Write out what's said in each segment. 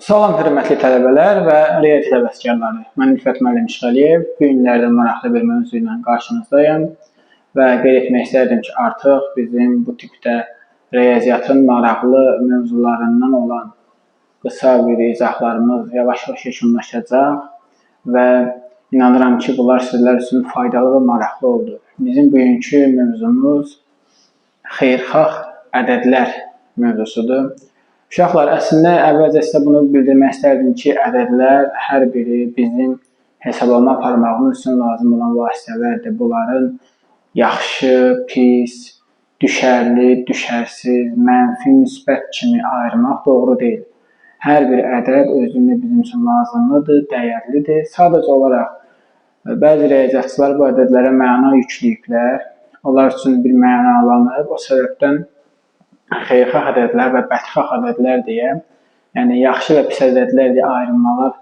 Salam hörmətli tələbələr və riyaziyyat həvəskarları. Mən Rüfət müəllim İşğəliyev. Bu günlərdə maraqlı bir mövzu ilə qarşınızdayım və qeyd etmək istərdim ki, artıq bizim bu tipdə riyaziyyatın maraqlı mövzularından olan qısa bir izahlarımız yavaş-yavaş yekunlaşacaq və inanıram ki, bunlar sizlər üçün faydalı və maraqlı oldu. Bizim bugünkü mövzumuz xeyirxah ədədlər mövzusudur. Uşaqlar, əslində əvvəlcə sizə bunu bildirmək istərdim ki, ədədlər hər biri bizim hesablama aparmağımız üçün lazım olan vasitələrdir. Bunların yaxşı, pis, düşərli, düşərsiz, mənfi, müsbət kimi ayırmaq doğru deyil. Hər bir ədəd özlüyündə bizim üçün lazımlıdır, dəyərlidir. Sadəcə olaraq bəzi riyaziyyatçılar bu ədədlərə məna yükləyiblər. Onlar üçün bir mənalanıb. O səbəbdən xeyirxah ədədlər və bədxah ədədlər deyə, yəni yaxşı və pis ədədlər deyə ayrılmalar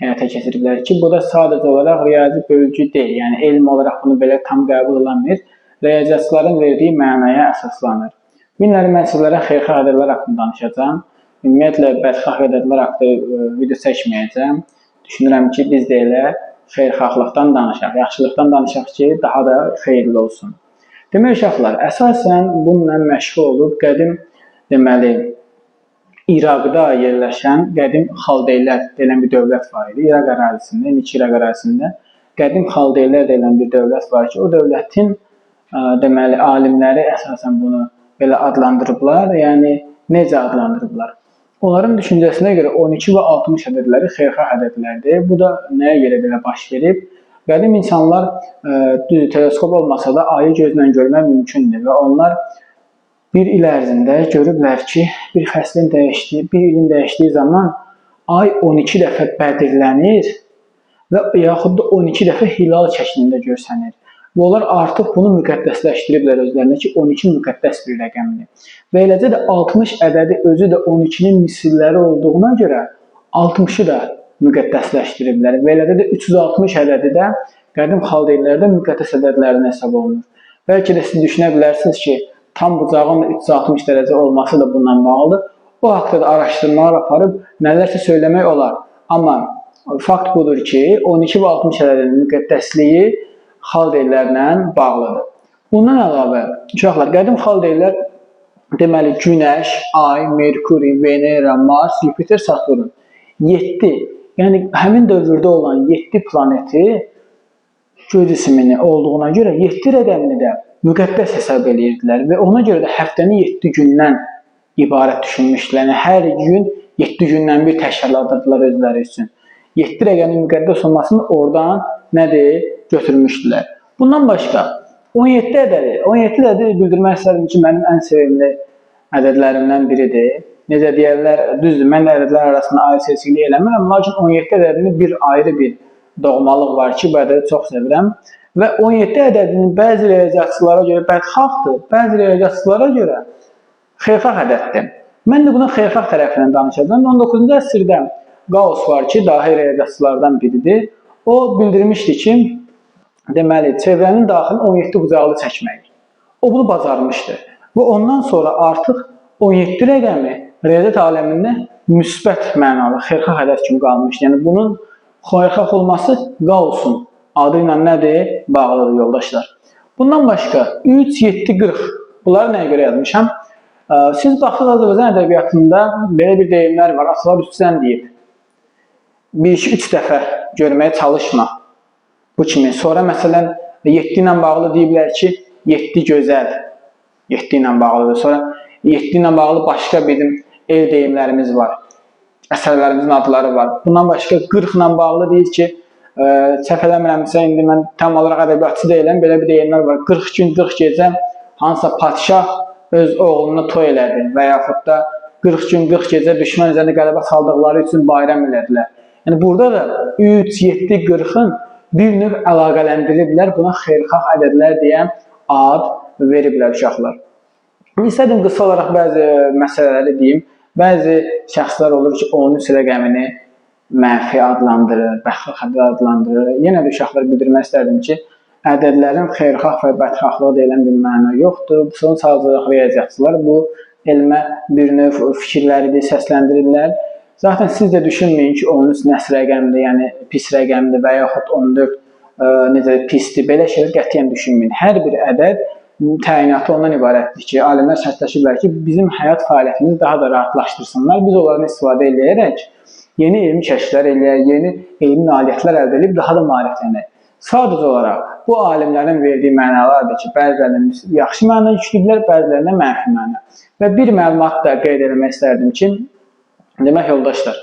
həyata keçiriblər ki, bu da sadəcə olaraq riyazi bölgü deyil. Yəni elm olaraq bunu belə tam qəbul olunmur. Riyaziyyatçıların verdiyi mənaya əsaslanır. Bu günləri mən sizlərə xeyirxah ədədlər haqqında danışacağam. Ümumiyyətlə bədxah ədədlər haqqında video çəkməyəcəm. Düşünürəm ki, biz də elə xeyirxahlıqdan danışaq, yaxşılıqdan danışaq ki, daha da xeyirli olsun. Demək uşaqlar, əsasən bununla məşğul olub qədim, deməli, İraqda yerləşən qədim Xaldeylər deyilən bir dövlət var idi. İraq ərazisində, indiki İraq ərazisində qədim Xaldeylər deyilən bir dövlət var ki, o dövlətin deməli alimləri əsasən bunu belə adlandırıblar. Yəni necə adlandırıblar? Onların düşüncəsinə görə 12 və 60 ədədləri xeyirxah ədədlərdir. Bu da nəyə görə belə baş verib? Qədim insanlar düzdür, teleskop olmasa da ayı gözlə görmək mümkündür və onlar bir il ərzində görüblər ki, bir fəslin dəyişdiyi, bir ilin dəyişdiyi zaman ay 12 dəfə bədirlənir və yaxud da 12 dəfə hilal şəklində görsənir. Və onlar artıq bunu müqəddəsləşdiriblər özlərinə ki, 12 müqəddəs bir rəqəmdir. Və eləcə də 60 ədədi özü də 12-nin misilləri olduğuna görə 60-ı da müqəddəsləşdiriblər. Və eləcə də 360 ədədi də qədim xaldeylərdə müqəddəs ədədlərdən hesab olunur. Bəlkə də siz düşünə bilərsiniz ki, tam bucağın 360 dərəcə olması da bundan bağlıdır. O haqda da araşdırmalar aparıb nələrsə söyləmək olar. Amma fakt budur ki, 12 və 60 ədədinin müqəddəsliyi xaldeylərlə bağlıdır. Bundan əlavə, uşaqlar, qədim xaldeylər deməli Günəş, Ay, Merkuri, Venera, Mars, Yupiter, Saturn 7, yəni həmin dövrdə olan 7 planeti göy cisimini olduğuna görə 7 rəqəmini də müqəddəs hesab eləyirdilər və ona görə də həftəni 7 gündən ibarət düşünmüşdülər. Yəni hər gün 7 gündən bir təkrarladırdılar özləri üçün. 7 rəqəmin müqəddəs olmasını oradan nədir? Götürmüşdülər. Bundan başqa 17 ədədi, 17 ədədi bildirmək istərdim ki, mənim ən sevimli ədədlərimdən biridir. Necə deyərlər, düzdür, mən də ədədlər arasında ayrı seçkilik eləmirəm, lakin 17 ədədinin bir ayrı bir doğmalıq var ki, bu ədədi çox sevirəm. Və 17 ədədinin bəzi riyaziyyatçılara görə bədxahdır, bəzi riyaziyyatçılara görə xeyirxah ədəddir. Mən də bunun xeyirxah tərəfindən danışacağam. 19-cu əsrdə Gauss var ki, dahi riyaziyyatçılardan biridir. O bildirmişdi ki, deməli, çevrənin daxilini 17 bucaqlı çəkmək. O bunu bacarmışdı. Və ondan sonra artıq 17 rəqəmi riyaziyyat aləmində müsbət mənalı xeyirxah ədəd kimi qalmışdı. Yəni bunun xeyirxah olması Gauss'un adı ilə nədir? Bağlıdır yoldaşlar. Bundan başqa 3, 7, 40 bunları nəyə görə yazmışam? Siz baxsınız Azərbaycan ədəbiyyatında belə bir deyimlər var. Atalar üçdən deyib. 1, 2, 3 dəfə görməyə çalışma. Bu kimi. Sonra məsələn 7 ilə bağlı deyiblər ki, 7 gözəl. 7 ilə bağlıdır. Sonra 7 ilə bağlı başqa bizim el deyimlərimiz var. Əsərlərimizin adları var. Bundan başqa 40 ilə bağlı deyir ki, səhv eləmirəmsə, indi mən tam olaraq ədəbiyyatçı deyiləm, belə bir deyimlər var. 40 gün, 40 gecə hansısa padşah öz oğlunu toy elədi və yaxud da 40 gün, 40 gecə düşmən üzərində qələbə çaldıqları üçün bayram elədilər. Yəni burada da 3, 7, 40-ın bir növ əlaqələndiriblər, buna xeyirxah ədədlər deyə ad veriblər uşaqlar. İstədim qısa olaraq bəzi məsələləri deyim. Bəzi şəxslər olur ki, 13 rəqəmini mənfi adlandırır, bədxah ədəd adlandırır. Yenə də uşaqlar bildirmək istərdim ki, ədədlərin xeyirxah və bədxahlığı deyilən bir məna yoxdur. Son sadəcə riyaziyyatçılar bu elmə bir növ fikirləri səsləndirirlər. Zaten siz də düşünməyin ki, 13 nəs rəqəmdir, yəni pis rəqəmdir və yaxud 14 necə pisdir. Belə şeylər qətiyyən düşünməyin. Hər bir ədəd təyinatı ondan ibarətdir ki, alimlər şərtləşiblər ki, bizim həyat fəaliyyətimizi daha da rahatlaşdırsınlar. Biz onlardan istifadə eləyərək yeni elmi kəşflər eləyək, yeni elmi nailiyyətlər əldə edib daha da maariflənək. Sadəcə olaraq bu alimlərin verdiyi mənalardır ki, bəzilərinin yaxşı məna yükləyiblər, bəzilərinə mənfi məna. Və bir məlumat da qeyd eləmək istərdim ki, demək yoldaşlar,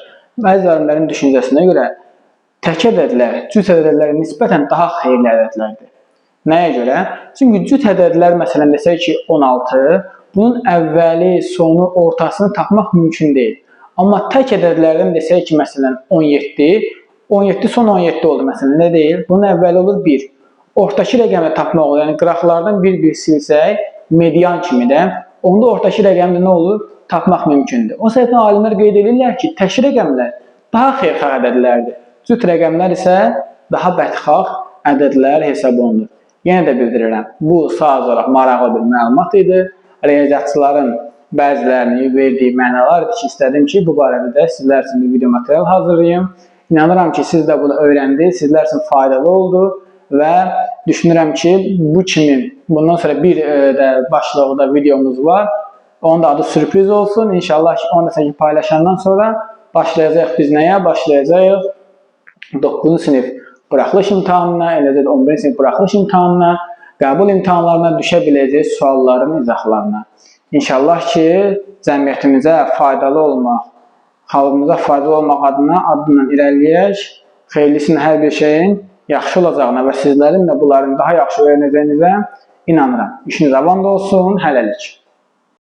bəzi alimlərin düşüncəsinə görə tək ədədlər cüt ədədlərə nisbətən daha xeyirli ədədlərdir. Nəyə görə? Çünki cüt ədədlər məsələn desək ki 16, bunun əvvəli, sonu, ortasını tapmaq mümkün deyil. Amma tək ədədlərdən desək ki məsələn 17, 17 son 17 oldu məsələn, nə deyil? Bunun əvvəli olur 1. Ortakı rəqəmi tapmaq olur. Yəni qıraqlardan bir-bir silsək, median kimi də, onda ortakı rəqəmdə nə olur? Tapmaq mümkündür. O səbəbdən alimlər qeyd edirlər ki, tək rəqəmlər daha xeyirxah ədədlərdir. Cüt rəqəmlər isə daha bədxah ədədlər hesab olunur. Yenə də bildirirəm, bu sadəcə olaraq maraqlı bir məlumat idi. Riyaziyyatçıların bəzilərinin verdiyi mənalar idi ki, istədim ki, bu barədə də sizlər üçün bir video material hazırlayım. İnanıram ki, siz də bunu öyrəndiniz, sizlər üçün faydalı oldu və düşünürəm ki, bu kimi bundan sonra bir də başlıqda videomuz var. Onun da adı sürpriz olsun. İnşallah ki, onu da çəkib paylaşandan sonra başlayacağıq biz nəyə? Başlayacağıq 9-cu sinif buraxılış imtahanına, eləcə də 11-ci sinif buraxılış imtahanına, qəbul imtahanlarına düşə biləcək sualların izahlarına. İnşallah ki, cəmiyyətimizə faydalı olmaq, xalqımıza faydalı olmaq adına addımla irəliləyək. Xeyirlisinin hər bir şeyin yaxşı olacağına və sizlərin də bunların daha yaxşı öyrənəcəyinizə inanıram. İşiniz avan olsun, hələlik.